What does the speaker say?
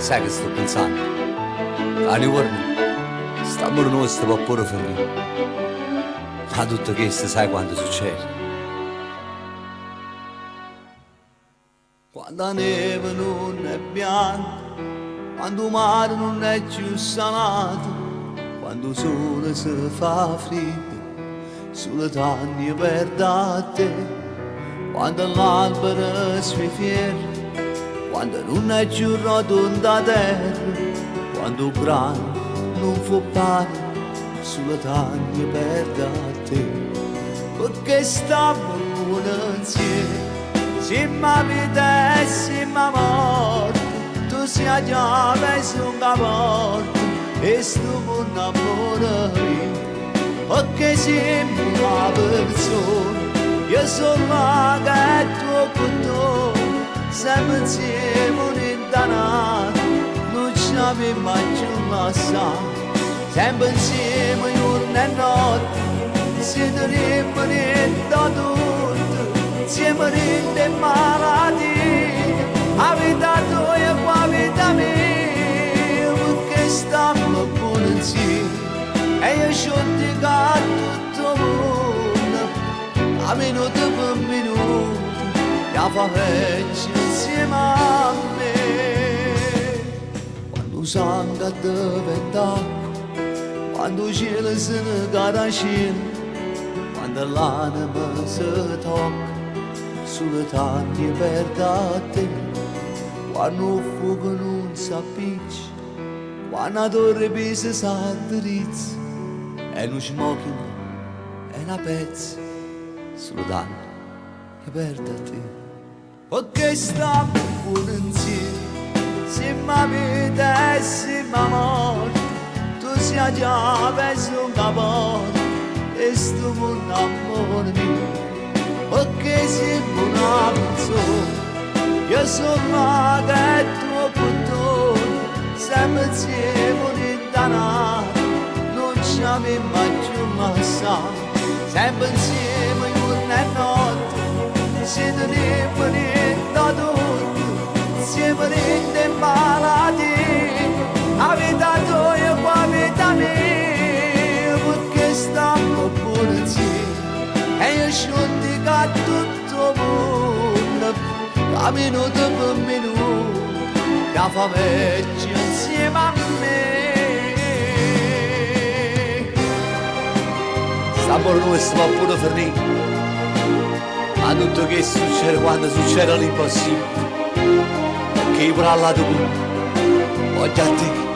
Sai che sto pensando? Ca nu juorno st'ammore nuosto po' pure fernì. Ma tutto chesto sai quando succede? Quando 'a neve nun è bianca, quando 'o mare nun è cchiù salato, quando 'o sole se fa friddo, sulo tanno io perdo a te. Quando l'albero si fierro, quando nun è cchiù rotonda 'a terra, quando 'o grano nun fa pane, sulo tanno io perdo a te. Pecché stammo buono 'nzieme. Simm' 'a vita e simm' 'a morte, tu si' 'a chiave e i' song' 'a porta 'e stu munno ammore mio. Pecché simmo una perzona, io so' l'ago e tu 'o cuttone, sempe 'nzieme uno 'int' a n'ato, nun ce avimma cchiù lassà. Sempe 'nzieme juorno e notte, si tenimmo dint' 'o tutto, 'nzieme dint' 'e malatie, 'a vita toja cu 'a vita mia, pecché stammo buono 'nzieme e io ce 'o dico a tutto 'o munno, ca minuto pe minuto 'e 'a fa peggio 'nzieme a me. Quando 'o sangue addeventa acqua, quando 'o cielo se ne cade 'a cielo, quando l'anema se tocca, sulo tanno io perdo a te. Quanno 'o fuoco nun s'appiccia, quanno 'a torre 'e Pisa s'adderizza, è nu smoking, è na pezza, sulo tanno io perdo a te. Pecché stammo buono 'nzieme, simm' 'a vita e simm' 'a morte, tu si' 'a chiave e i' song' 'a porta 'e stu munno ammore mio. Pecché simmo una perzona, io so' l'ago e tu 'o cuttone, sempe 'nzieme uno 'int' a n'ato, nun ce avimma cchiù lassà. Sempe 'nzieme juorno e notte, si tenimmo dint' 'o tutto, 'nzieme dint' 'e malatie, 'a vita toja cu 'a vita mia, pecché stammo buono 'nzieme e io ce 'o dico a tutto 'o munno, ca minuto pe minuto 'e 'a fa peggio 'nzieme a me. St'ammore nuosto po' pure fernì, ma tutto chesto succede quando succede l'impossibile, pecché io pure all'atu munno voglio a te.